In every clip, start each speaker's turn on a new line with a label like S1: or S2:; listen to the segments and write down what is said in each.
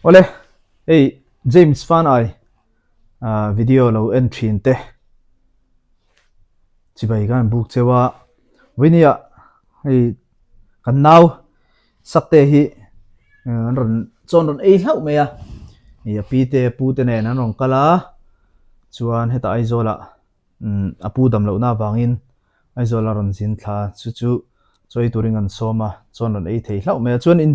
S1: Awle, hei James Fanai video lo en thin te chibai khan buk cheu a, vawinia hei kan nau Sakte hi an rawn chawn rawn ei hlauh mai a, hei a pi te a pu te nen an rawn kal a, chuan hetah Aizawlah a pu dam lohna avangin Aizawl a rawn zin thla a, chu chu chawi turin kan sawm a, chuan rawn ei thei hlauh mai a, chuan in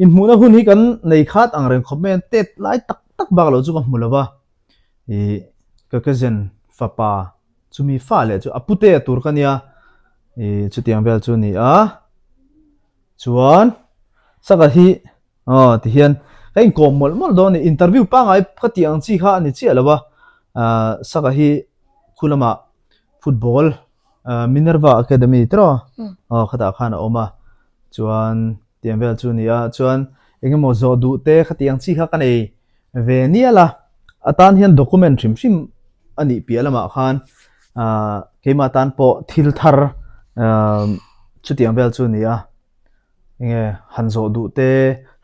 S1: inhmuhna hun hi kan nei khat ang reng khawp mai a, tet lai tak tak bak loh chu ka hmu lo va, ih ka cousin fapa chumi fa leh chu a pute a tur ka nia, ih chutiang vel chu a ni a, chuan saka hi aw tihian ka inkawm mawlh mawlh dawn a ni, interview pangngai ka tih ang chi kha a ni chiah lo va, ah saka hi khu lamah. Football Minerva Academy tiraw aw khatah khan a awm a chuan tiang vel chu a ni a chuan eng emaw zawh duh te khatiang chi kha ka nei ve nial a atan hian document hrim hrim a nih piah lamah khan ah keimah tan pawh thil thar ah chutiang vel chu a ni a enge han zawh duh te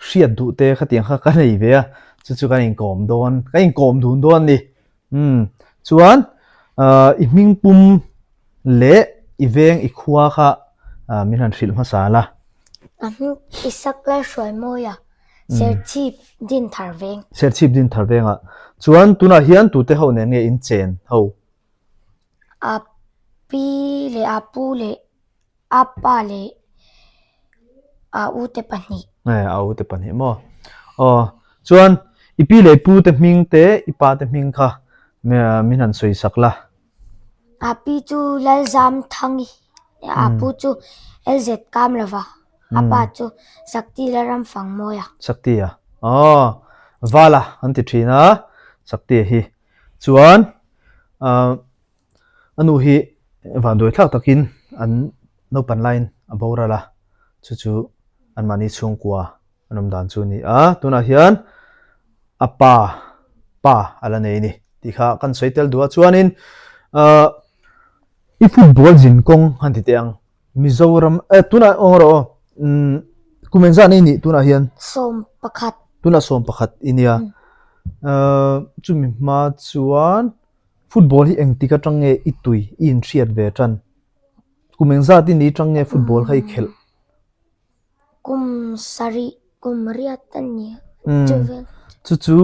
S1: hriat duh te khatiang kha ka nei ve a chu chu kan inkawm dawn ka inkawm dun dawn a ni. Umm chuan ahh i hming pum leh i veng i khua kha ahh min han hrilh hmasa la.
S2: A hming i sak lai hruai mawi a, Serchhip Dinthar veng.
S1: Serchhip Dinthar vengah chuan tunah hian tute ho nen nge in chen ho?
S2: A pi leh a pu leh A pa leh a ute pahnih.
S1: E, a ute pahnih maw? Aw, chuan i pi leh pu te hming te i pa te hming kha min han sawi sak la.
S2: A pi chu Lalzamthangi, a pu chu LZ Kamlova, a pa chu Sakti Lalramfangmawia.
S1: Saktia, aw, Vala an ti thin a, Saktia hi. Chuan, ah. A nu hi vanduai thlak takin an naupan laiin a boral a, chu chu anmahni chhungkua an awm dan chu a ni a, tunah hian a pa pa a la nei a ni tih kha kan sawi tel duh a, chuanin ahh i football zin kawng han ti teh ang Mizoram eh tunah awng rawh aw umm kum engzah nei nih tunah hian?
S2: 11.
S1: Tunah 11 i nia ahh chumi hma chuan. Football hi engtik atang nge i tui i inhriat ve tan? Kum engzat i ni tang nge football kha i khelh?
S2: Kum sarih, kum riat a ni chu vel.
S1: Chu chu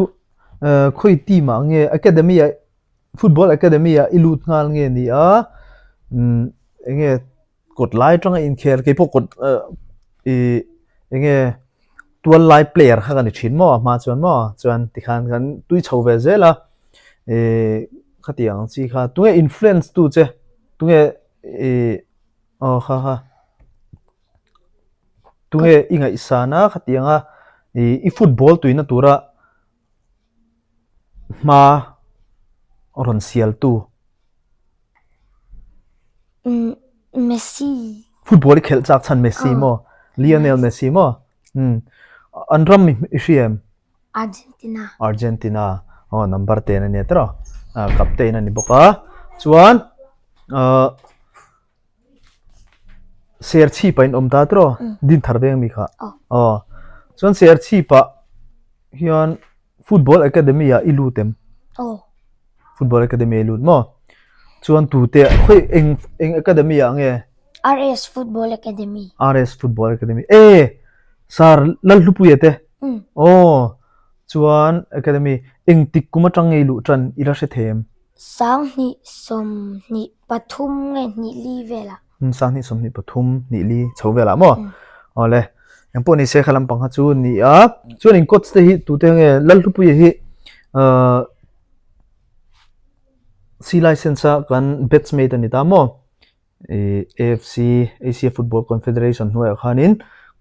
S1: khawi team ah nge academy ah football academy ah i lut nghal nge ni a enge Kawt lai atanga inkhel kei pawh kawt i enge tual lai player kha ka ni thin maw a hma chuan maw chuan tikhan kan tui chho ve zel a i khatiang ang chi kha tunge influence tu che tunge i aw kha kha tunge i ngaihsan a khatiang a i i football tuina tura hma rawn sial tu.
S2: Messi.
S1: Football i khelh chak chhan Messi maw? Lionel Messi maw? Um an ram i hria em?
S2: Argentina.
S1: Argentina. Aw number ten a nia tiraw? Captain a ni bawk a. Chuan uh Serchhip ah in awm ta tiraw? Dinthar veng mi kha. Aw. Chuan Serchhip ah hian Football Academy ah i lut em?
S2: Aw.
S1: Football Academy ah i lut maw? Chuan tute khawi eng eng academy ah nge?
S2: RS Football Academy.
S1: RS Football Academy. E! Sir Lalhlupuia te. Aw. Chuan academy engtik kum atang nge i luh tan i la hre thei em?
S2: 2023 nge hnih li velah.
S1: 2023 hnih li chho velah maw? Awle engpawh ni se kha lampang kha chu ni a. Chuan in coach te hi tute nge Lalhlupuia hi ahh C license a kan batch mate a ni ta maw? Ih AFC Asia Football Confederation hnuaiah khanin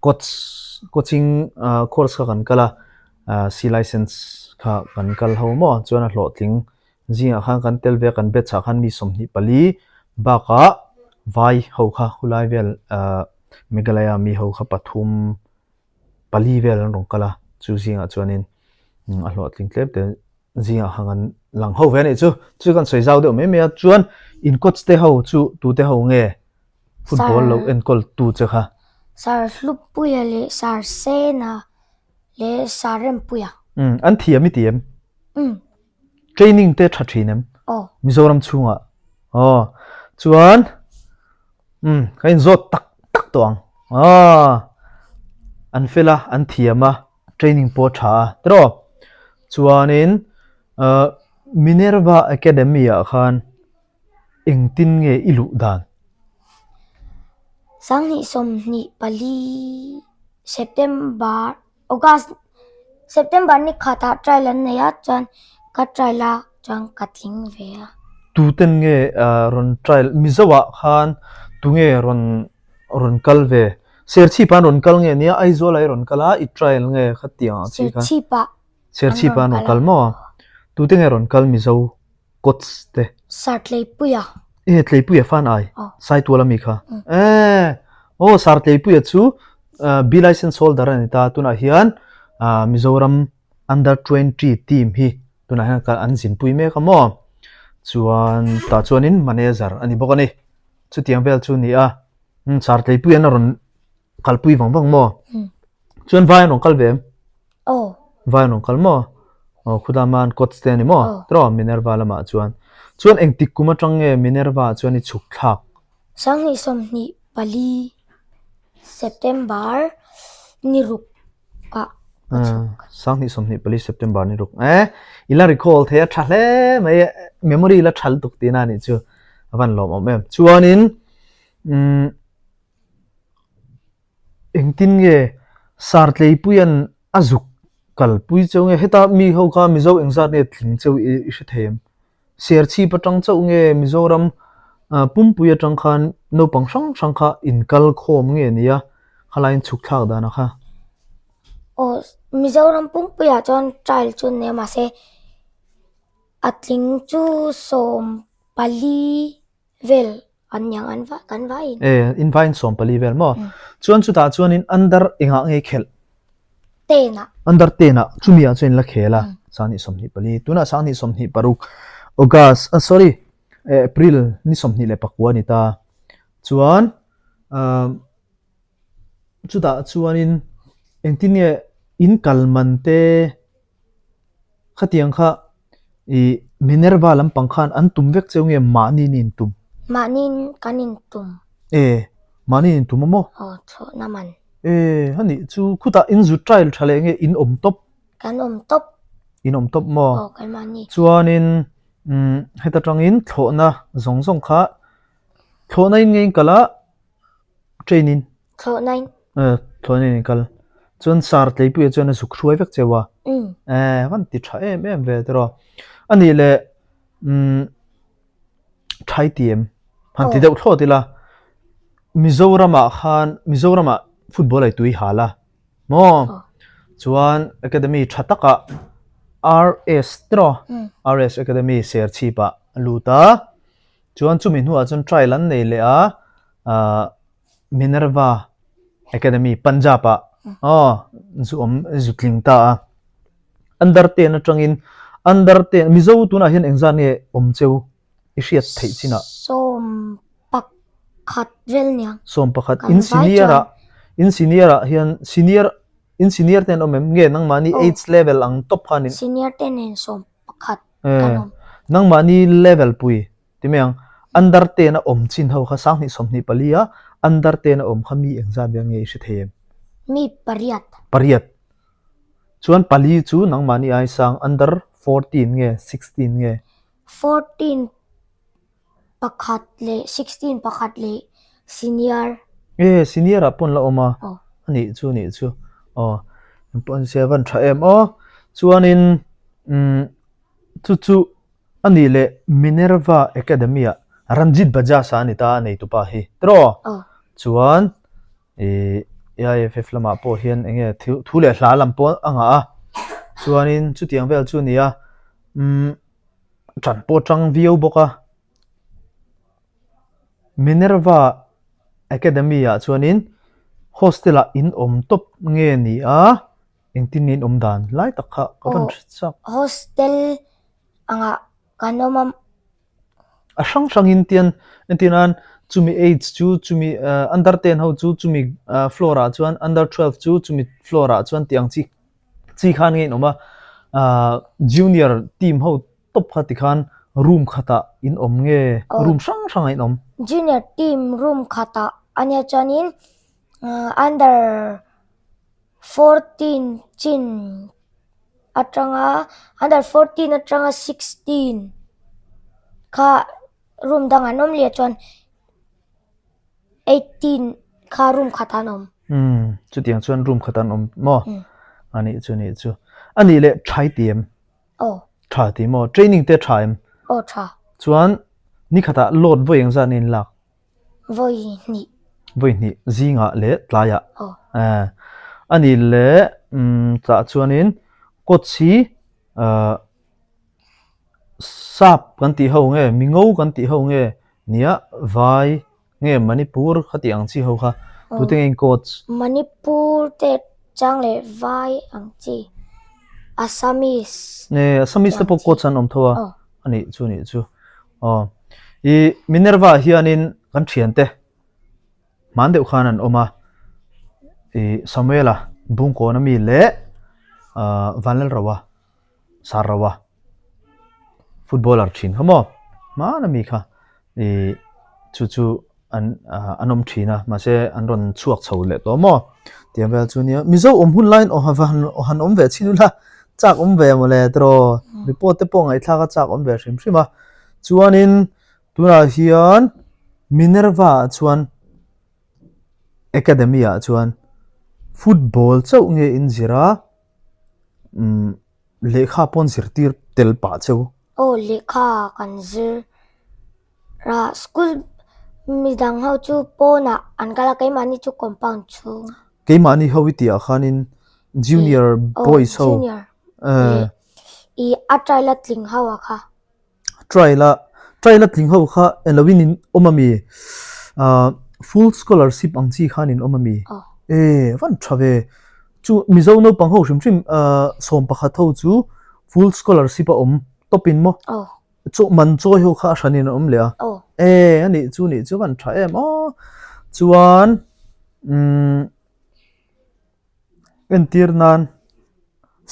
S1: coach coaching ah course kha kan kal a ah C license kha kan kal ho maw chuan a hlawhtling zingah khan kan tel ve a kan batch ah khan mi 24 bakah vai ho kha khulai vel ah Meghalaya mi ho kha pathum pali vel an rawn kal a chu zingah chuanin a hlawhtling tlem te zingah khan kan lang ho ve a nih chu chu kan sawi zau deuh mai mai a chuan in coach te ho chu tute ho nge football lo enkawl tu che kha
S2: Sir Hlupuia leh Sir Sena leh Sir Rempuia.
S1: Umm an thiam i ti em?
S2: Umm.
S1: Training te tha thin em?
S2: Aw.
S1: Mizoram chhungah. Aw. Chuan umm ka inzawt tak tak tawh ang. Aw. An fel a, an thiam a, training pawh a tha a. Tiraw? Chuanin uh Minerva Academy ah khan engtin nge i luh dan?
S2: 2024 September August September ni khatah trial an nei a chuan ka trial a chuan ka tling ve a.
S1: Tuten nge rawn trial Mizo ah khan tunge rawn rawn kal ve? Serchhip ah an rawn kal nge nia Aizawl ah i rawn kal a i trial nge khatiang ah chi khan?
S2: Serchhip ah
S1: Serchhip ah an rawn kal maw? Tute nge rawn kal Mizo? Cots te.
S2: Sir Tleipuia.
S1: E Tleipuia fan ai.
S2: Oh.
S1: Saitual ami kha. E oh Sir Tleipuia chu B license holder ani ta tunah hian Mizoram under 20 team hi tunah hian an zinpui mek a maw. Chuan tah chuanin manager ani bawk ani. Chutiang vel chu ni a. Sir Tleipuia an a rawn kalpui vang vang maw? Chuan vai an rawn kal ve em?
S2: Aw.
S1: Vai an rawn kal maw? Aw khudama an coach te a ni maw?
S2: Aw.
S1: Tiraw Minerva lamah chuan. Chuan engtik kum atang nge Minerva ah chuan i chhuk thlak?
S2: 2024 September ni ruk ah ka chhuk.
S1: 2024 September ni ruk. Eh, i la recall thei a tha hle mai e. Memory la tha lutuk tihna a nih chu. A van lawmawm em. Chuanin umm Engtin nge Sartleipuia'n a zuk kalpui cheu nge? Heta mi ho kha Mizo engzat nge tling cheu i hre thei em? Serchhip atang chauh nge Mizoram pumpui atang khan naupang hrang hrang kha inkal khawm nge nia khalaiin chhuk thlak dan a kha?
S2: Aw, Mizoram pumpuiah chuan trial chu nia mahse a tling chu 14 vel An niang an va kan vaiin.
S1: E, in vaiin 14 vel maw? Chuan chutah chuanin under engah nge khelh?
S2: Ten ah.
S1: Under ten ah, chumi ah chuan in la khel a, 2024, tunah 2026, August, ah sorry, April ni 24 a ni ta. Chuan, chutah chuanin engtin nge in kal man te, Khatiang kha i Minerva lampang khan an tum vek cheu nge mahni in intum?
S2: Mahni in kan intum.
S1: E, mahni in intum a maw?
S2: Aw, thlawhna man.
S1: E, hani chu khutah in zu trial tha leh nge in awm tawp?
S2: Kan awm tawp.
S1: In awm tawp maw?
S2: Aw, kan mahni.
S1: Chuanin umm heta tangin thlawhna zawng zawng kha thlawhna in nge in kal a train in?
S2: Thlawhna in.
S1: Eh, thlawhna in kal. Chuan sar tleipuia chuan a zuk hruai vek cheu a.
S2: Mm.
S1: Eh, van ti tha em em ve tiraw. Ani le mm thai ti em. Han ti deuh thlawt ila. Mizoram ah khan Mizoram ah football ai tui hal a. Maw? Chuan academy tha takah RS tiraw. RS Academy Serchhip ah a lut a. Chuan chumi hnuah chuan trial an nei leh a. Ah Minerva Academy Punjab ah aw zu awm zu tling ta a. Under 10 atangin under 10 Mizo tunah hian engzat nge awm cheu i hriat theih chinah?
S2: 11 vel niang.
S1: 11 in senior ah in senior ah hian senior in senior te an awm em nge nangmahni age level ang tawp khan in
S2: Senior te nen 11 kan awm.
S1: Nangmahni level pui Ti mai ang, under ten a awm chin ho kha 2024 a under ten a awm kha mi engzat vel nge i hre thei em?
S2: Mi pariat.
S1: Pariat. Chuan pali chu nangmahni ai sang under 14 nge 16 nge?
S2: 14 pakhat leh 16 pakhat leh senior.
S1: E senior ah pawn la awm a.
S2: Aw.
S1: A nih chu nih chu. Aw. Engpawh se a van tha em aw. Chuanin umm chu chu A nih leh Minerva Academy-ah Ranjit Bajaj-a a ni ta a neitupa hi tiraw? Chuan ih AIFF lamah pawh hian eng nge thu leh hla lam pawh a ngah a, chuanin chutiang vel chu a ni a, umm ṭan pawh a ṭang viau bawk a. Minerva Academy-ah chuanin hostel-ah in awm tawp nge ni a? Engtin nge in awm dan lai tak kha ka van hre chak.
S2: Hostel angah kan awm a.
S1: A hrang hrang in tian entir nan chumi age chu chumi under 10 ho chu chumi floor ah chuan under 12 chu chumi floor ah chuan tih ang chi chi khan nge in awm a. Junior team ho tawp kha tikhan room khatah in awm nge room hrang hrangah in awm?
S2: Junior team room khatah ania chuanin under 14 chin atanga under 14 atanga 16 kha room dangah an awm leh chuan 18 kha room khatah an awm.
S1: Umm chutiang chuan room khatah an awm maw? Anih chu anih chu. Anih leh thai ti em?
S2: Aw.
S1: Tha ti maw? Training te tha em?
S2: Aw tha.
S1: Chuan nikhatah load vawi engzat nge in lak?
S2: Vawi hnih.
S1: Vawi hnih zingah leh tlaiah.
S2: Aw.
S1: Eh anih leh umm tah chuanin coach hi ah sap kan tih ho nge mingo kan tih ho nge nia vai nge Manipur kha tih ang chi ho kha tute nge in coach?
S2: Manipur te chang leh vai ang chi Assamese.
S1: Nge Assamese te pawh coach an awm tho a anih chu anih chu aw i Minerva hianin kan thiante hman deuh khan an awm a i Samuela Bungkawn ami leh ah Vanlalroa sar ro a footballer thin kha maw hman ami kha ih chu chu an ah an awm thin a mahse an rawn chhuak chho leh tawh maw tiang vel chu nia mizo awm hun laiin aw va han han awm ve chin ula chak awm ve mawle tiraw report te pawh ngaihthlak a chak awm ve hrim hrim a chuanin tunah hian Minerva ah chuan academy ah chuan football chauh nge in zir a. Umm lehkha pawn zirtir tel pah cheu.
S2: Aw lehkha kan zir a school midang ho chu pawnah an kal a keimahni chu compound chhung.
S1: Keimahni ho i tih ah khanin junior boys ho.
S2: Junior leh i a trial a tling ho ah kha.
S1: Trial a trial a tling ho kha eng lo in in awm ami ah full scholarship ang chi khan in awm ami e van tha ve chu Mizo naupang ho hrim hrim ah 11 ho chu full scholarship a awm tawp in maw chu man chawi ho kha a hran in an awm leh a e anih chu nih chu van tha em aw chuan umm. Entir nan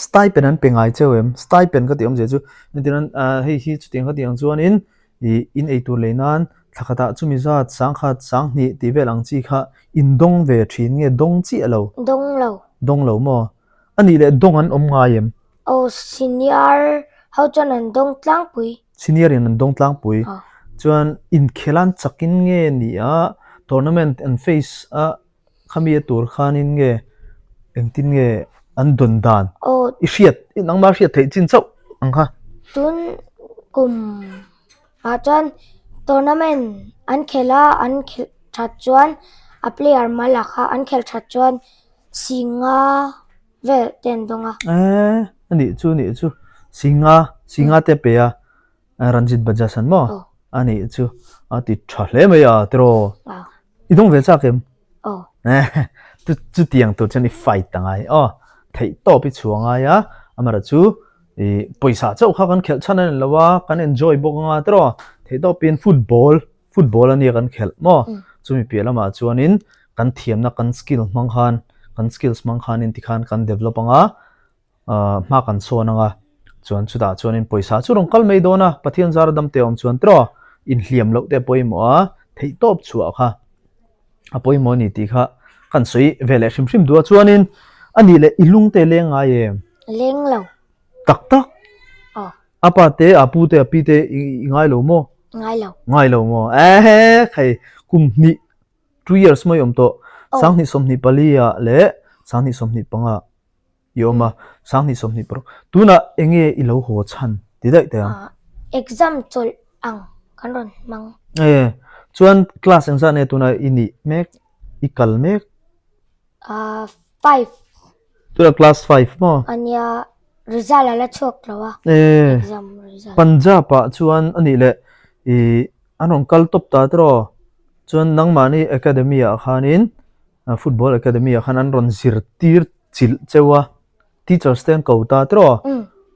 S1: stipend an pe ngai cheu em? Stipend ka tih awmzia chu entir nan ah hei hi chutiang ka tih ang chuanin ih in eitur lei nan thla khatah chumi zat sangkhat sanghnih tih vel ang chi kha in dawng ve thin nge dawng chiah lo?
S2: Dawng lo.
S1: Dawng lo maw? A nih leh dawng an awm ngai em?
S2: Aw senior ho chuan an dawng tlangpui.
S1: Senior in an dawng tlangpui. Chuan inkhel an chakin nge ni a tournament an face a Khami a tur khanin nge engtin nge an dawn dan i hriat i nangmah hriat theih chin chauh ang kha.
S2: Tun kum ah chuan tournament an khelh a an khelh that chuan a player mal ah kha an khelh that chuan singa vel te an dawng a.
S1: Eee anih chu anih chu singa singa te a pe a. Ranjit Bajaj an maw? A nih chu a ti tha hle mai a tiraw. I dawng ve chak em? Chu chutiang tur chuan i fight a ngai aw. Theih tawp i chhuah a ngai a, amaherawh chu i pawisa chauh kha kan khelh chhan a ni lo a, kan enjoy bawk anga tiraw. Theih tawpin football football a nia kan khelh maw? Chumi piah lamah chuanin kan thiamna kan skill hmang khan kan skills hmang khanin tikhan kan develop anga. hma kan sawn anga chuan chutah chuanin pawisa chu rawn kal mai dawn a Pathian zara dam te awm chuan tiraw inhliam loh te a pawimawh a theih tawp chhuah kha a pawimawh a ni tih kha kan sawi ve leh hrim hrim duh a chuanin a nih leh i lung te leng ngai em?
S2: Leng lo.
S1: Tak tak?
S2: Aw.
S1: A pa te a pu te a pi te i ngai lo maw?
S2: Ngai lo.
S1: Ngai lo maw? Ehe khai kum hnih 2 years mai awm tawh 2024 ah leh 2025 ah I awm a, 2026 tunah eng nge i lo haw chhan ti daih teh ang?
S2: Exam chawlh ang kan rawn hmang.
S1: E, chuan class engzah nge tunah i nih mek, i kal mek?
S2: Five.
S1: Tunah class five maw?
S2: Ania, result a la chhuak lo a.
S1: E,
S2: Exam result.
S1: Punjab ah chuan a nih leh i an rawn kal tawp ta tiraw? Chuan nangmahni academy ah khanin Football Academy ah khan an rawn zirtir chilh cheu a, teachers te an ko ta tiraw?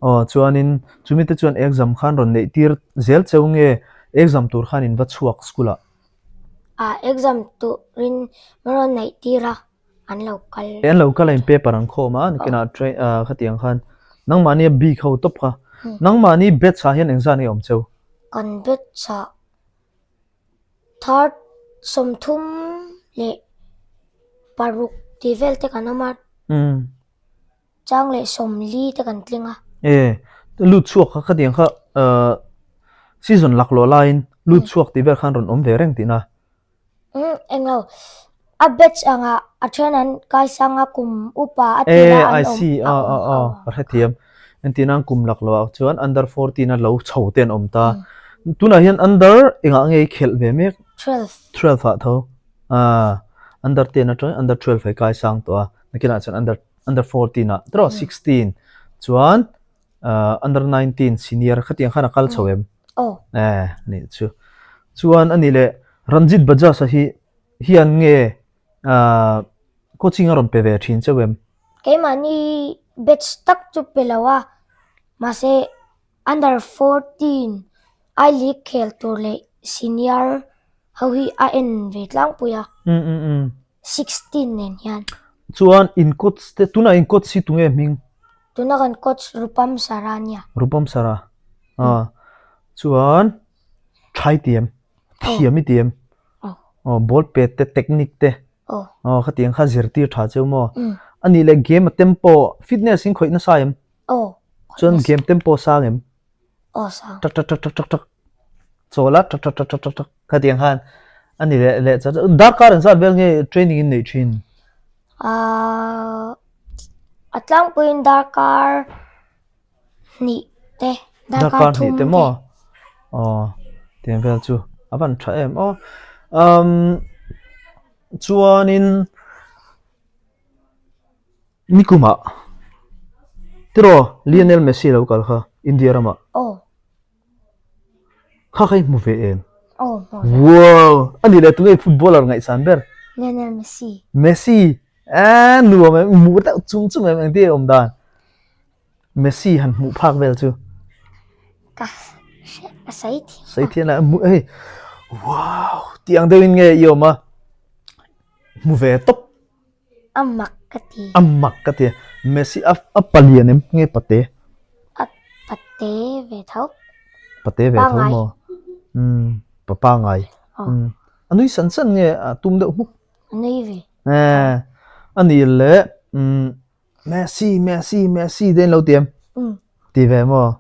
S1: Aw chuanin chumi te chuan exam khan rawn neih tir zel cheu nge exam tur khan in va chhuak school ah?
S2: Ah exam turin min rawn neih tir a, an lo kal.
S1: An lo kal a in paper an khawm a, nakinah train ah khatiang khan. Nangmahni a bik ho tawp kha. Nangmahni batch ah hian engzah nge awm cheu?
S2: Kan batch ah third 36 tih vel te kan awm a. Chang leh 40 te kan tling a.
S1: E, lut chhuak kha khatiang kha season laklawh laiin lut chhuak tih vel khan rawn awm ve reng tihna.
S2: Umm englo a batch anga a then an kaisang a kum upa a tira an awm.
S1: E I see a a a ka hrethiam. Entirna an kum lak loh ah chuan under 14 a lo chho te an awm ta. Tunah hian under engah nge i khelh ve mek?
S2: 12.
S1: 12 ah tho. Ah under 10 atangin under 12 ah i kaisang tawh a. Nakinah chuan under under 14 ah tiraw 16 chuan under 19 senior khatiang khan a kal chho em?
S2: Aw.
S1: Eh nih chu. Chuan ani leh Ranjit Bajaj a hi hian nge coaching a rawn pe ve thin cheu em?
S2: Keimahni batch tak chu pe lo a, mahse under 14 I league khel tur leh senior ho hi a en ve tlangpui a.
S1: Um um um.
S2: 16 nen hian.
S1: Chuan in coach te tunah in coach hi tunge hming?
S2: Tuna kan coach Rupam Sara nia.
S1: Rupam Sara. Ah. Chuan thai ti em? Thiam i ti em? Aw ball pet te technique te.
S2: Aw.
S1: Aw khatiang kha zirtir tha cheu maw? Anih leh game a tempo fitness in khawih nasa em?
S2: Aw.
S1: Chuan game tempo sang em?
S2: Aw sang.
S1: Tak tak tak tak tak tak. Chawl a tak tak tak tak tak tak. Khatiang khan a ni leh leh chat. Darkar engzat vel nge training in neih thin?
S2: Ahh a tlangpuiin darkar hnih te
S1: darkar hnih te maw? Aw tiang vel chu a van tha em aw. Umm chuanin Nikumah tiraw Lionel Messi lo kal kha India ramah.
S2: Aw.
S1: Kha kha i hmu ve em?
S2: Aw hmu ve.
S1: Wow! A nih leh tunge footballer ngaihsan ber?
S2: Lionel Messi.
S1: Messi! Eeh nuam em hmuh deuh chung chung em engtin awm dan? Messi han hmuh phak vel chu.
S2: Ka hre ka sawi thiam.
S1: Sawi thiam la hmu hei wow! Tih ang deuhin nge i awm a hmu ve tawp.
S2: A mak ka ti.
S1: A mak ka ti. Messi a a palian em nge pate?
S2: A pate ve tho.
S1: Pate ve tho maw? Umm pa pangai. Umm a nui san san nge a tum deuh hmuk?
S2: A nui ve.
S1: Eh a nih leh umm Messi Messi Messi te in lo ti em?
S2: Umm.
S1: Ti ve maw?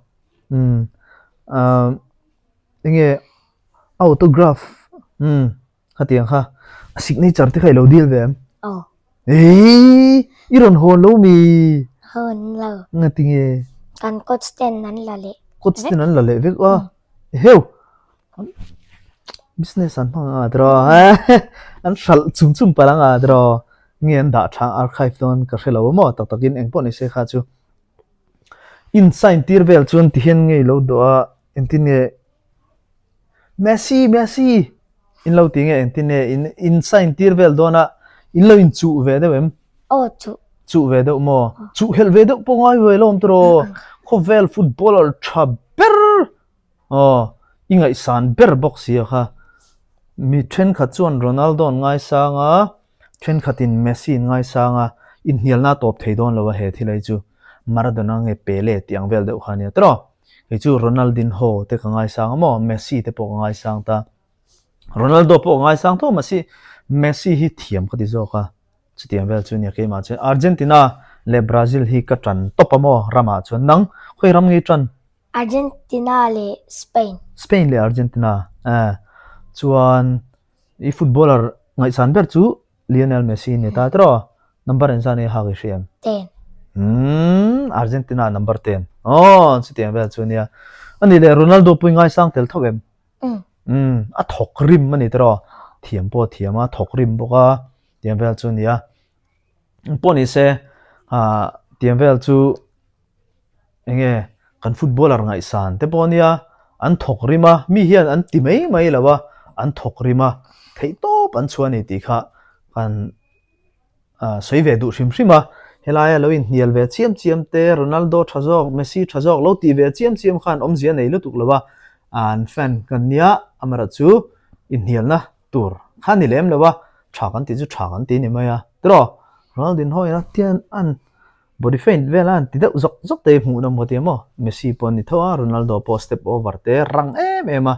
S1: Umm ah enge autograph umm. Khatiang kha a signature te kha i lo deal ve em?
S2: Aw.
S1: Eii, i rawn hawn lo mi?
S2: Hawn lo.
S1: Nga tinge?
S2: Kan coach ten an la leh.
S1: Coach ten an la leh vek a. Eheu. Business an hmang anga tiraw. An hralh chum chum palh anga tiraw. Nge an dah tha archive dawn ka hre lo maw tak takin engpawh ni se kha chu. In sign tir vel chuan tihian nge i lo dawh a engtin nge Messi Messi in lo ti nge engtin nge in in sign tir vel dawn a in lo in chuh ve deuh em?
S2: Aw chuh.
S1: Chuh ve deuh maw? Chuh helh ve deuh pawh ngai ve lawm tiraw khawvel footballer tha ber aw i ngaihsan ber bawk si a kha mi thenkhat chuan Ronaldo an ngaisang a thenkhatin Messi an ngaisang a inhnialna a tawp thei dawn lo a he thil hi chu Maradona nge Pele tih ang vel deuh kha a nia tiraw. Kei chu Ronaldinho te ka ngaisang a maw, Messi te pawh ka ngaisang ta. Ronaldo pawh ka ngaisang tho mahse Messi hi thiam ka ti zawk a, chutiang vel chu nia keimah chuan Argentina leh Brazil hi ka tan tawp a maw ramah chuan nang khawi ram nge i tan?
S2: Argentina leh Spain.
S1: Spain leh Argentina eh chuan i footballer ngaihsan ber chu Lionel Messi ni ta tiraw? Number engzah nge hak i hria em?
S2: Ten.
S1: Umm, Argentina number ten. Aw, chutiang vel chu nia. Ani leh Ronaldo pawh i ngaisang tel tho em?
S2: Umm.
S1: Umm, a thawk rim a ni tiraw? Thiam pawh a thiam a, thawk rim bawk a, tiang vel chu nia. Pawh ni se, ah, tiang vel chu enge kan footballer ngaihsan te pawh ania an thawk rim a mi hian an ti mai mai lo a an thawk rim a theih tawp an chhuah a ni tih kha kan ah sawi ve duh hrim hrim a helaia lo inhnial ve chiam chiam te Ronaldo tha zawk Messi tha zawk lo tih ve chiam chiam khan awmzia nei lutuk lo a an fan kan nia amaherawh chu inhnialna tur kha ni lem lo a tha kan tih chu tha kan ti ni mai a tiraw Ronaldinho in a tian an. Body feint vel a an ti deuh zawk zawk te hi hmuhnawm ka ti a maw? Messi pawh an ni tho a, Ronaldo pawh step over te rang em em a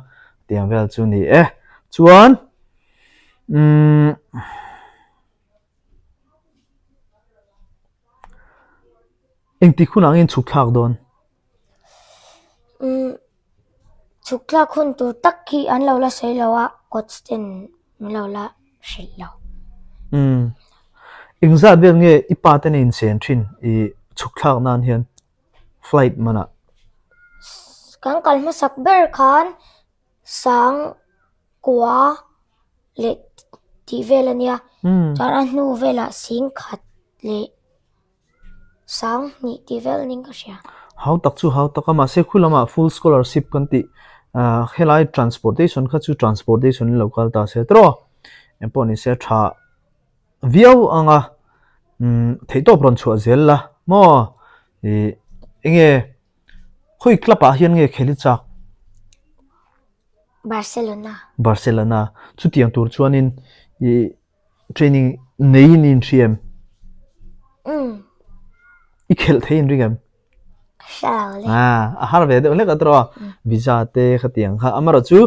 S1: tiang vel chu ni e. Chuan umm engtik hunah nge in chhuk thlak dawn?
S2: Umm chhuk thlak hun tur tak hi an lo la sawi lo a, coach ten min lo la hrilh lo.
S1: Umm engzat vel nge i pa te nen inchen thin i chhuk thlak nan hian flight manah?
S2: Kan kal hmasak ber khan sang kua leh tih vel a nia chuan a hnu velah sing khat leh sang hnih tih vel ning ka hria.
S1: Hau tak chu hau tak a, mahse khu lamah full scholarship kan tih ah helai transportation kha chu transportation in lo kal ta se tawh engpawh ni se tha viau ang a umm theihtawp rawn chhuah zel la maw ih enge khawi club ah hian nge khel i chak?
S2: Barcelona.
S1: Barcelona chutiang tur chuanin ih. Training neiin i inhria em?
S2: Umm.
S1: I khelh thei inring em?
S2: Hre lo le.
S1: Ah, a har ve deuh hlek a tawh a. Visa te khatiang kha. Amaherawh chu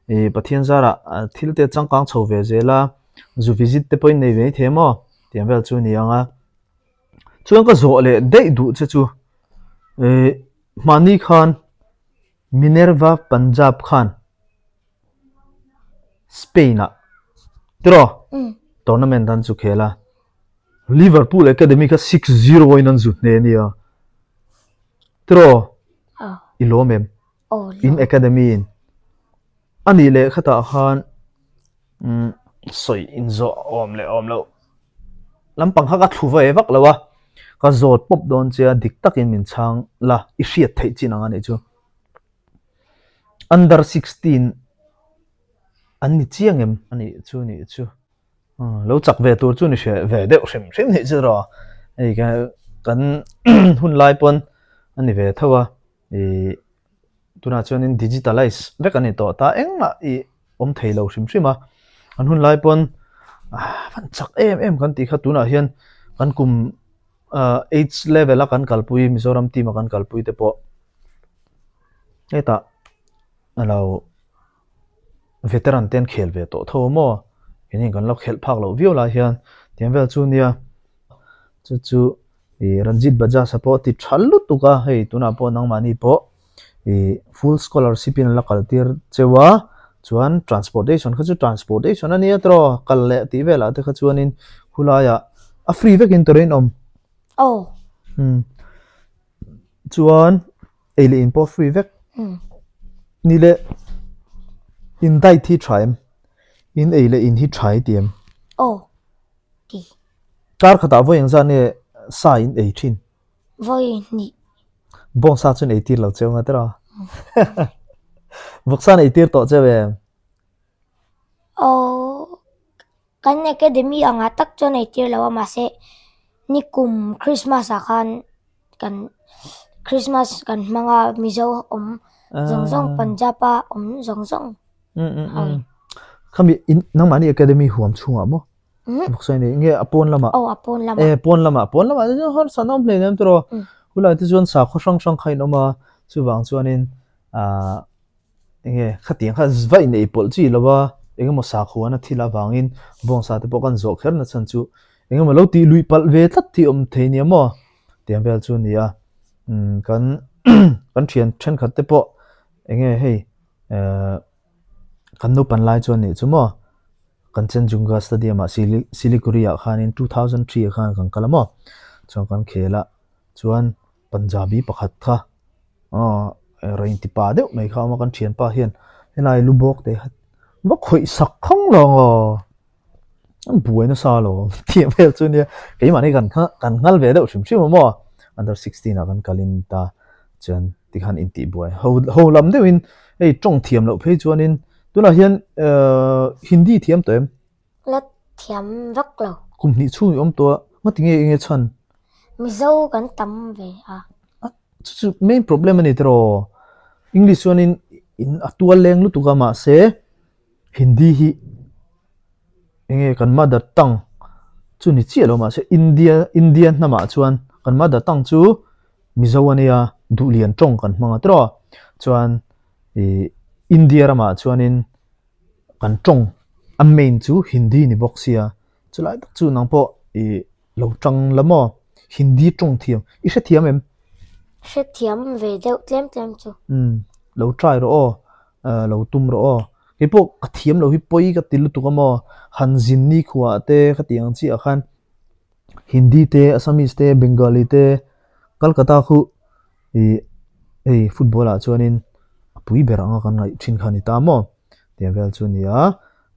S1: i Pathian zarah thil te changkang chho ve zel a, zu visit te pawhin nei ve maithei maw? Tiang vel chu a ni ang a. Chuan ka zawh leh daih duh che chu i hmahni khan Minerva Punjab khan Spain ah tiraw tournament an zu khel a, Liverpool Academy kha 6-0 in an zu hne ania tiraw i lawm em? In Academy in anih leh khatah khan sawi inzawh awm leh awm loh lampang kha ka thlu ve vak lo a, ka zawt pawp dawn che a dik takin min chhang la i hriat theih chin ang anih chu. Under 16 an ni chiang em? Anih chu nih chu lo chak ve tur chu ni hre ve deuh hrim hrim nih chu rawh hei kan hun lai pawn a ni ve tho a ih tunah chuanin digitalize vek a ni tawh ta engmah ih awm thei lo hrim hrim a an hun lai pawn van chak em em kan tih kha tunah hian kan kum ah age level a kan kalpui Mizoram team a kan kalpui te pawh hetah a lo veteran te an khel ve tawh tho a maw keini kan lo khelh phak loh viau lai hian tiang vel chu nia chu chu ih Ranjit Bajaj a pawh a ti tha lutuk a hei tunah pawh nangmahni pawh ih full scholarship in an la kal tir cheu a chuan transportation kha chu transportation a nia tawh kal leh tih velah te kha chuanin khulaiah a free vekin tur a inawm
S2: aw
S1: umm chuan ei leh in pawh free vek ni leh in diet hi tha em in ei leh in hi tha i ti em
S2: aw ti.
S1: Kar khatah vawi engzat nge sa in ei thin?
S2: Vawi hnih.
S1: Bawng sa chuan ei tir lo cheu nga tiraw? Vawk sa an ei tir tawh cheu em?
S2: Aw, kan academy angah tak chuan ei tir lo a mahse nikum Christmas ah khan kan Christmas kan hmang a Mizo awm zawng zawng Punjab a awm zawng zawng.
S1: Khami nangmahni academy huam chhungah maw? Vawksawi nei nge a pawn lamah?
S2: Aw a pawn lamah.
S1: E pawn lamah pawn lamah te chuan harsatna awm hleinem tawh hulai te chuan sakhaw hrang hrang kha in awm a chuvang chuanin ah enge khatiang kha va inei pawlh chi lo a engemaw sakhuana thil avangin bawngsa te pawh kan zawh kher na chhan chu engemaw lo tih luih palh ve tlat hi awm thei nia maw tiang vel chu a ni a umm kan kan thian thenkhat te pawh enge hei eh kan naupan lai chuan nih chu maw. Kanchenjunga Stadium ah Siliguri ah khanin 2003 ah khan kan kal a maw chuan kan khel a chuan Punjabi pakhat kha aw rain ti pa deuh mai kha a awm a kan thianpa hian helai lu bawk te kha va khawih sak khang lo ang aw an buai nasa lo tih vel chu nia keimahni kan kan nghal ve deuh hrim hrim a maw under 16 ah kan kalin ta chuan tikhan intihbuai ho ho lam deuhin hei tawng thiam loh phei chuanin Tunah hian Hindi thiam tawh em?
S2: La thiam vak lo.
S1: Kum hnih chhung i awm tawh a, ngati nge enge chhan?
S2: Mizo kan tam ve a.
S1: Chu chu main problem a ni tiraw. English chuanin in a tual leng lutuk a mahse Hindi hi enge kan mother tongue chu ni chiah lo mahse India India hnamah chuan. Kan mother tongue chu Mizo a nia, Duhlian tawng kan hmang a tiraw? Chuan ih India ramah chuanin kan tawng a main chu Hindi ni bawk sia, chulai tak chu nang pawh ih lo tang la maw? Hindi tawng thiam i hrethiam em?
S2: Hrethiam ve deuh tlem tlem chu.
S1: Umm lo try rawh aw, lo tum rawh aw. Kei pawh ka thiam lo hi pawi ka ti lutuk a maw? Han zin ni khuah te ka tih ang chiah khan Hindi te, Assamese te, Bengali te, Calcutta khu ih hei football ah chuanin a pui ber anga kan ngaih thin kha a ni ta maw? Tiang vel chu a ni a,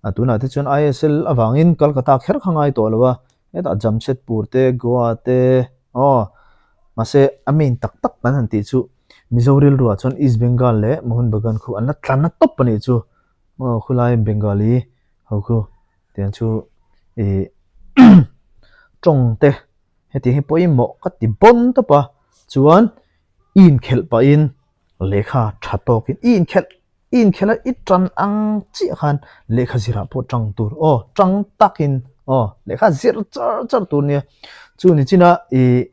S1: a tunah te chuan ISL avangin Calcutta kher kha ngai tawh lo a, hetah Jamshedpur te, Goa te aw mahse a main tak tak kan han tih chu Mizo rilruah chuan East Bengal leh Mohun Bagan khu an la tla na tawp a nih chu aw khulai Bengali ho khu. Tiang chu ih tawng te heti hi pawimawh ka ti bawn tawp a chuan i inkhelh pahin lehkha tha tawkin i inkhelh i inkhelh a i tan ang chiah khan lehkha zirah pawh tang tur aw tang takin aw lehkha zir char char tur nia chu ni chin a ih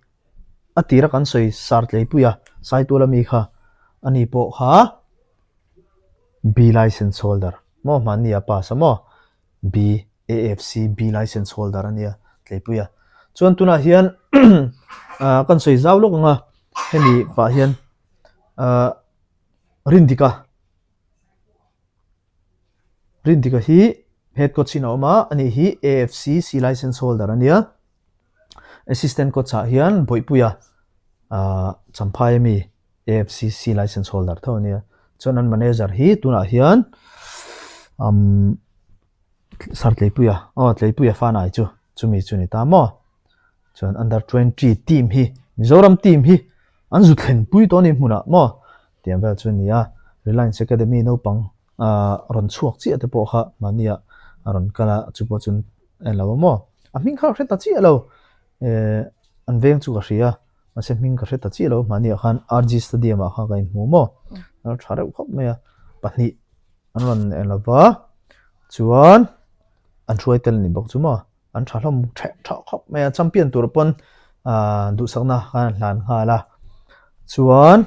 S1: a tira kan sawi sar tleipui a saitual ami kha ani pawh kha. B license holder maw hmanni a pass a maw B AFC B license holder a nia tleipui a chuan tunah hian ah kan sawi zau lawk ang a hemi pah hian ah Rindika Rindika hi head coach in a awm a ani hi AFC C license holder a nia assistant coach ah hian Bawihpuia ah Champhai ami. AFCC license holder tho a nia. Chuan an manager hi tunah hian umm Sir Tleipuia aw Tleipuia Fanai chu chumi chu ni ta maw. Chuan under 20 team hi Mizoram team hi an zu thlen pui tawh a ni hmunah maw tiang vel chu a ni a. Reliance Academy naupang ah rawn chhuak chiah te pawh kha mahnia a rawn kal a chu pawh chu en lo a maw. A hming kha ka hre ta chiah lo eh an veng chu ka hria. Mahse hming ka hre ta chiah lo mahniah khan RG Stadium ah khan ka inhmu maw a tha reuh khawp mai a pahnih an rawn en lo va chuan an hruai tel a ni bawk chu maw an tha hlawm theh thah khawp mai a champion tur pawn ah duhsakna khan an hlan nghal a chuan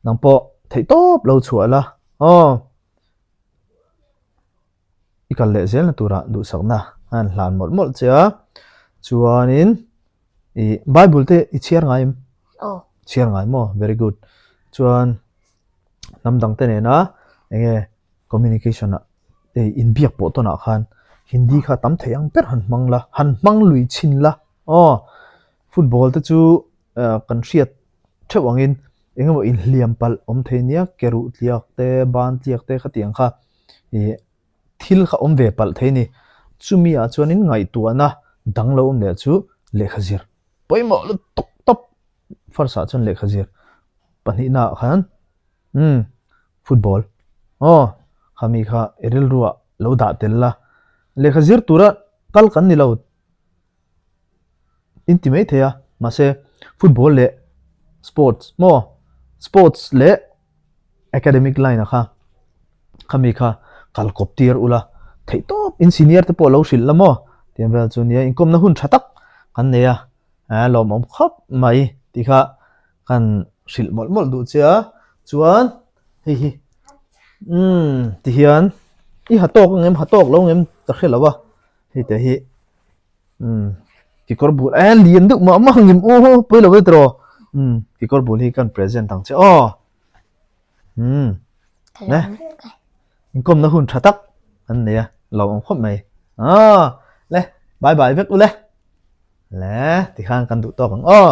S1: nang pawh theih tawp lo chhuah la aw. I kal leh zelna turah duhsakna a han hlan mawlh mawlh che a, chuanin i Bible te i chhiar ngai em?
S2: Aw.
S1: Chhiar ngai maw? Very good. Chuan hnam dang te nena enge communication ah ei inbiak pawh tawnah khan Hindi kha tam thei ang ber han hmang la, han hmang lui chhin la aw. Football te chu kan hriat theuh angin engemaw inhliam palh awm thei nia, ke ruh tliak te, ban tliak te khatiang kha ih thil kha awm ve palh thei a ni. Chumi ah chuanin ngaihtuahna dang lo awm leh chu lehkha zir pawimawh lutuk tawp first ah chuan lehkha zir pahnihna ah khan umm football aw khami kha i rilru ah lo dah tel la lehkha zir tura kal kan ni lo. In ti mai thei a mahse football leh sports maw sports leh academic line a kha khami kha kal kawp tir ula theih tawp in senior te pawh lo hrilh la maw tiang vel chu nia inkawmna hun tha tak kan nei a eh lawmawm khawp mai tih kha kan hrilh mawlh mawlh duh che a chuan hei hi umm tihian i ha tawk ang em ha tawk lo ang em ka hre lo a hei te hi. Umm kekawr bul eh lian deuh mah mah ang em aw pawi lo e tiraw umm kekawr bul hi kan present ang che aw umm ne inkawmna hun tha tak an nei a lo awm khawp mai ah le bye bye vek ule le tikhan kan duh tawk ang aw.